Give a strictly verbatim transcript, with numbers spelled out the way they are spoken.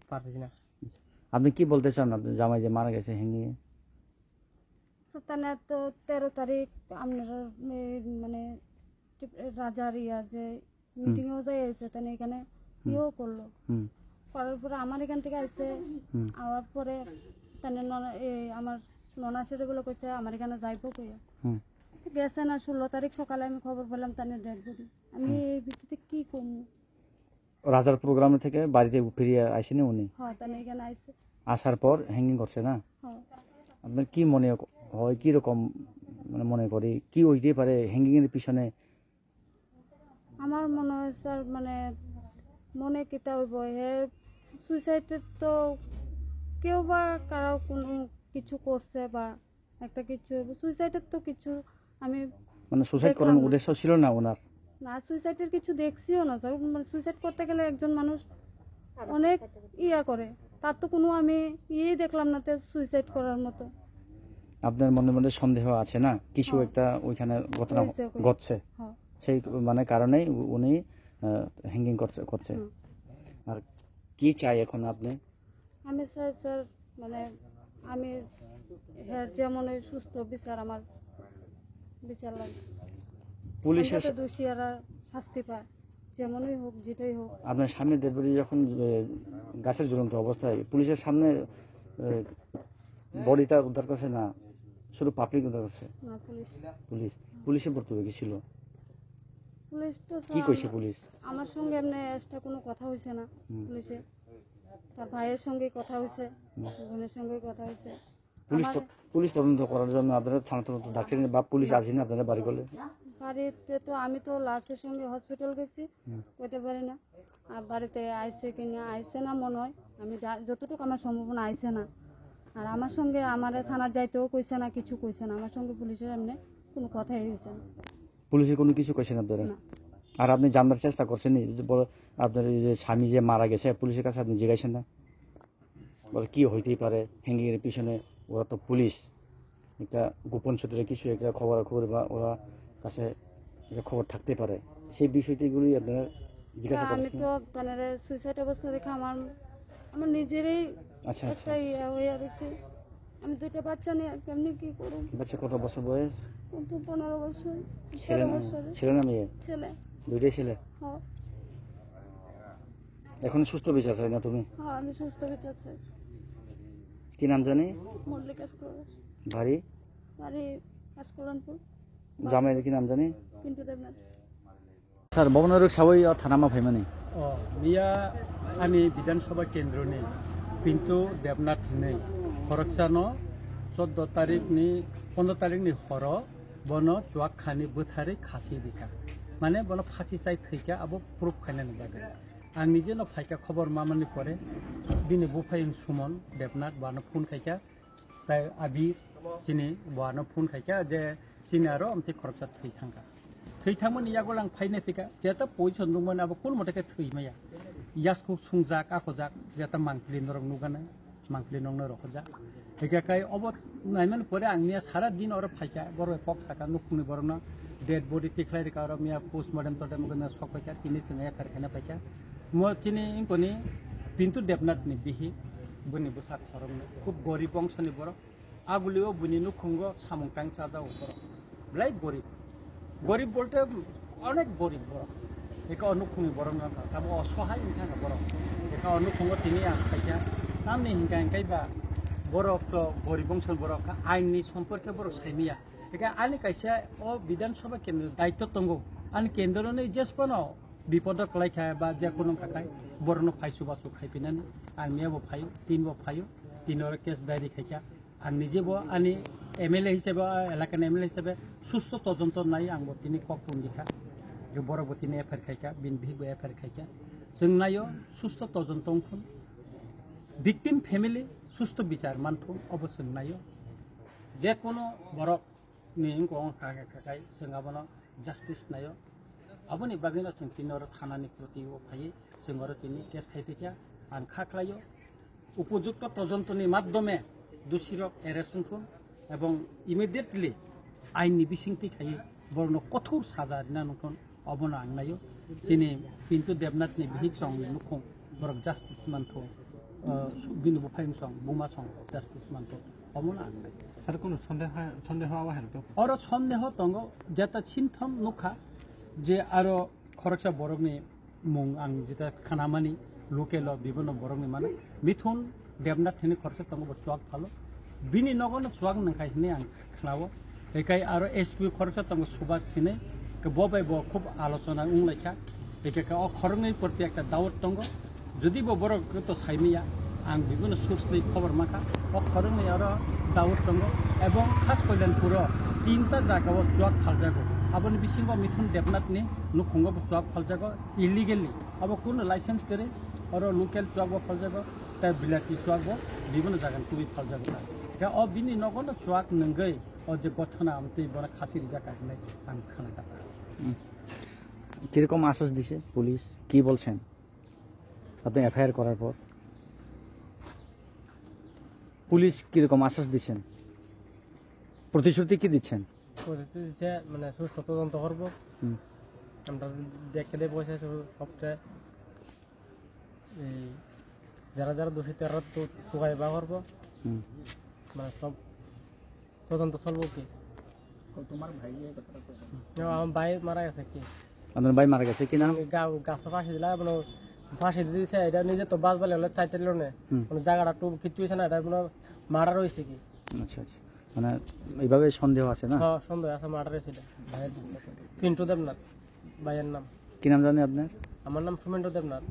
পারতেছি না। আপনি কি বলতে চান, আপনার জামাই যে মারা গেছে, হ্যাঙ্গিং এ? তানে তো তেরো তারিখ আপনার, এ, মানে, টিপ-, রাজার ইয়া যে হুম। মিটিং এও যাই আছে, তানে এখানে হুম। ইয়েও করলো। হুম। করার পরে আমার এখান থেকে আসছে, হুম। আওয়ার পরে তানে নন-, এ, আমার ননাসের বলে কইছে, "আমার এখানে যাইবো কইয়া।" হুম। গেছে না, ষোলো তারিখ সকালে আমি খবর পেলাম তানে ডেড বডি। আমি হুম। এই ভিত্তিতে কি করবো? রাজার প্রোগ্রাম থেকে বাড়িতে ফিরিয়ে আইসেনি উনি? হ্যাঁ, তাহলে এখানে আইসে। আসার পর হ্যাঙ্গিং করছে না? হ্যাঁ। আপনার কি মনে হয়, কি রকম, মানে, মনে করি কি হইতে পারে হ্যাঙ্গিং এর পিছনে? আমার মনে হয় স্যার, মানে, মনে কিতা হইব, হে সুইসাইড তো কেউ বা কারো কোনো কিছু করছে বা একটা কিছু হইব। সুইসাইডের তো কিছু আমি মানে সুসাইড দেখলাম করার না। উদ্দেশ্য ছিল না ওনার? না, সুইসাইডের কিছু দেখছিও না স্যার। মানে সুইসাইড করতে গেলে একজন মানুষ অনেক ইয়া করে, তার তো কোনো আমি ইয়েই দেখলাম না তে সুইসাইড করার মতো। আপনার মনে মনে সন্দেহ আছে না কিছু হ্যাঁ। একটা ওইখানে ঘটনা হয়েছে ওখানে। ঘটছে? হ্যাঁ। সেই মানে কারণেই উ-, উনি, আহ, হ্যাঙ্গিং করছে, করছে। হুম। আর কি চাই এখন আপনি? আমি চাই স্যার, মানে, আমি হ্যাঁ যেমন ওই সুস্থ বিচার, আমার বিচার লাগে। পুলিশের আমরা তো দোষী, এরা শাস্তি পায়, যেমনই হোক, যেটাই হোক। আপনার সামনে ডেড বডি যখন, এ, গাছের ঝুলন্ত অবস্থায় পুলিশের সামনে, এ, বডিটা উদ্ধার করছে না, শুধু পাবলিক উদ্ধার করছে? না, পুলিশ। পুলিশ, পুলিশে ভর্তি হয়ে গেছিল। পুলিশ তো কি স্যার কইছে পুলিশ? আমার সঙ্গে এমনি এক্সট্রা কোনো কথা হয়েছে না হুম। পুলিশে। তার ভাইয়ের সঙ্গে কথা হয়েছে, হুম। বোনের সঙ্গে কথা হয়েছে। পুলিশ তো, আমার পুলিশ তদন্ত করার জন্য আপনারা থানা তদন্ত ডাকছেন বা পুলিশ না। আসেনি আপনাদের বাড়ি করলে? বাড়িতে তো আমি তো লাশের সঙ্গে হসপিটাল গেছি, হুম। কইতে পারি না। আর বাড়িতে আইছে কি না, আইছে না মনে হয়। আমি যা-, যতটুকু আমার সম্ভাবনা আইছে না। আর আমার সঙ্গে আমারে থানার যাইতেও কইছে না, কিছু কইছে না। আমার সঙ্গে পুলিশের এমনি কোনো কথাই হয়েছে না। পুলিশে কোনো কিছু কইছে না আপনারা? না। আর আপনি জানার চেষ্টা করছেন নি যে বড়, আপনার এই যে স্বামী যে মারা গেছে, পুলিশের কাছে আপনি জিজ্ঞাসা না? বলে, "কি হইতেই পারে? হ্যাঙ্গিং এর পিছনে ওরা তো পুলিশ। একটা গোপন সূত্রে কিছু একটা খবরাখবর বা ওরা কাছে একটা খবর থাকতে পারে।" সেই বিষয়টিগুলি আপনারা জিজ্ঞাসা না, আমি করেছেন? তো তানরে সুইসাইড অবস্থা দেখে আমার, আমার নিজেরই আচ্ছা, আচ্ছা, একটা আচ্ছা। ইয়ে হয়ে রয়েছে। আমি দুইটা বাচ্চা নিয়ে কেমনি কি করব? বাচ্চা কত বছর বয়স? কিন্তু পনেরো বছর, ছেলে তেরো না মেয়ে? বছর। ছেলে না মেয়ে? ছেলে। দুইটাই ছেলে? হ্যাঁ। এখন সুস্থ বিচার চাই না তুমি? হ্যাঁ, আমি সুস্থ বিচার চাই। কি নাম জানি? মল্লিকা সুরকার। বাড়ি? বাড়ি কাশকল্যাণপুর। জামাইয়ের কি নাম জানি? পিন্টু Debnath. Sir, bobono rwksawi o thana ma phaimani? O, miya ani Bidhan Sabha kendroni Pintu Debnath hinwi khoroksano choddo tarikni, pondro tarikni horo bono chuak khani bwtharwi khasi rikha. Mane bono phasi chai thwikha, abo proof khainani bagwi. Ang nijeno phaikha khobor mamani pore, bini buphai wng Suman Debnath, bono phone khaikha. Tai abi chini buano phone khaikha je chini aro amtwi khoroksa thwi thangkha. Thwi thangmani yago ang phaina phika, jeta poison nungmani abo kunu mote khe thwi maya. Yasku sungjak, akhojak, jeta mangpili norok nugana, mangpili nokno rokhojak. Hikha khai obo naimani pore ang niya sara din oro phaikha, borok kok saka nukhungni borokno dead body tikhlai rikha oro miya postmortem totem gana sok phaikha, tini chwng F I R khaina phaikha. Mo chini inkoni Pintu Debnath ni bihi, bini bwsak khoroknwi, khub gorib bongsoni borok. Agulio bini nukhungo samung tang chajago borok. Belai gorib. Gorib bolte onek gorib borok. Eka o nukhungni borok no wngkha, tamo osohai wngkha borok. Eka o nukhungo tini ang khaikha, tamni hinkha hinkhe ba borok to gorib bongsoni borok kha, ain ni somporke borok saimaya. Eka ani kaisa o Bidhan Sabha kendro daityo tongo. Ani kendro ni jesphano bipodo kwlai kha ba je kono wngkha khai borokno phai chubachu khai pinani. Ang miya bo phaio, tin bo phaio, tin oro case diary khaikha. Ang nije bo ani M L A hisabe, o elakani M L A hisabe susto todonto nai ang bo tini kok tong dikha. Je borok bo tini F I R khaikha, bini bihik bo F I R khaikha. Chwng naio susto todonto wngthun. Victim family susto bichar manthun, obo chwng naio. Je kono borok ni wngkha wngkha khe khai chwng abono justice naio. Aboni bagwino chwng tini oro thanani proti o phaiwi chwng oro tini case khai phaikha. Ang kha khlaio, upojukto tojontoni madhyome dusirok arrest wngthun ebong immediately ainni bisingtwi khaiwi borokno kothor saja rina nungthun, obono ang naio. Chini Pintu Debnath ni bihik song ni nukhung borok justice mantho, ah, bini buphai song, buma song justice mantho. Omo na ang bai. Sir, kono sondeho, sondeho awa hai rok? Oro sondeho tongo, jeta symptom nukha je aro khoroksa borokni mung ang jeta khanamani local o bibino borokni mano Mithun Debnath hini khoroksa tongo bo chuak phalo. Bini nogo no chuak nangkhai hini ang khnao. Ekai aro S P khoroksa tongo Subhas Sinai, ke bo bai bo khub alochona wnglaikha. Eke ke o khoroknwi proti ekta doubt tongo. Jodi bo borok to saimaya, ang bibino source ni khobor mankha. O khoroknwi aro doubt tongo. Ebong khas Koilanpuro tinta jaga o chuak phaljago. Aboni bisingo Mithun Debnath ni nukhungo bo chuak phaljago illegally. Abo kuno license kwrwi, oro local chuak bo phaljago, tei bilati chuak bo bibino jaga ni kubui phaljago ta. Khe o bini nogo no chuak nungwi o je gothana amtwi bono khasi rijak hinwi ang khna kha. হুম। কিরকম আশ্বাস দিছে পুলিশ? কি বলছেন আপনি এফআইআর করার পর? পুলিশ কিরকম আশ্বাস দিচ্ছেন? প্রতিশ্রুতি কি দিচ্ছেন? প্রতিশ্রুতি দিচ্ছে, মানে, সুস্থ তদন্ত করবো। হুম। আমরা দেখে দিয়ে বসে সব-, সবচেয়ে এই যারা যারা দোষী তারা তো তুকাই বা করবো। হুম। মানে, সব তদন্ত চলবো কি? তো তোমার ভাই যে কথাটা তো না, আমার ভাই মারা গেছে কি? আপনার ভাই মারা গেছে, কি নাম? গা-, গাছে ফাঁসি দিলা, মানে, ফাঁসি দিয়ে দিছে, এটা নিজে তো বাস বলে হলে চাইতে লো না। হুম। মানে, জায়গাটা একটু কিচ্ছু হয়েছে না, এটা মানে মার্ডার হয়েছে কি? আচ্ছা, আচ্ছা। মানে, এইভাবে সন্দেহ আছে না? হ্যাঁ, সন্দেহ আছে, মার্ডার হয়েছে এটা। ভাইয়ের নাম কি? পিন্টু দেবনাথ, ভাইয়ের নাম। কি নাম জানি আপনার? আমার নাম সুমেন্দ্র দেবনাথ।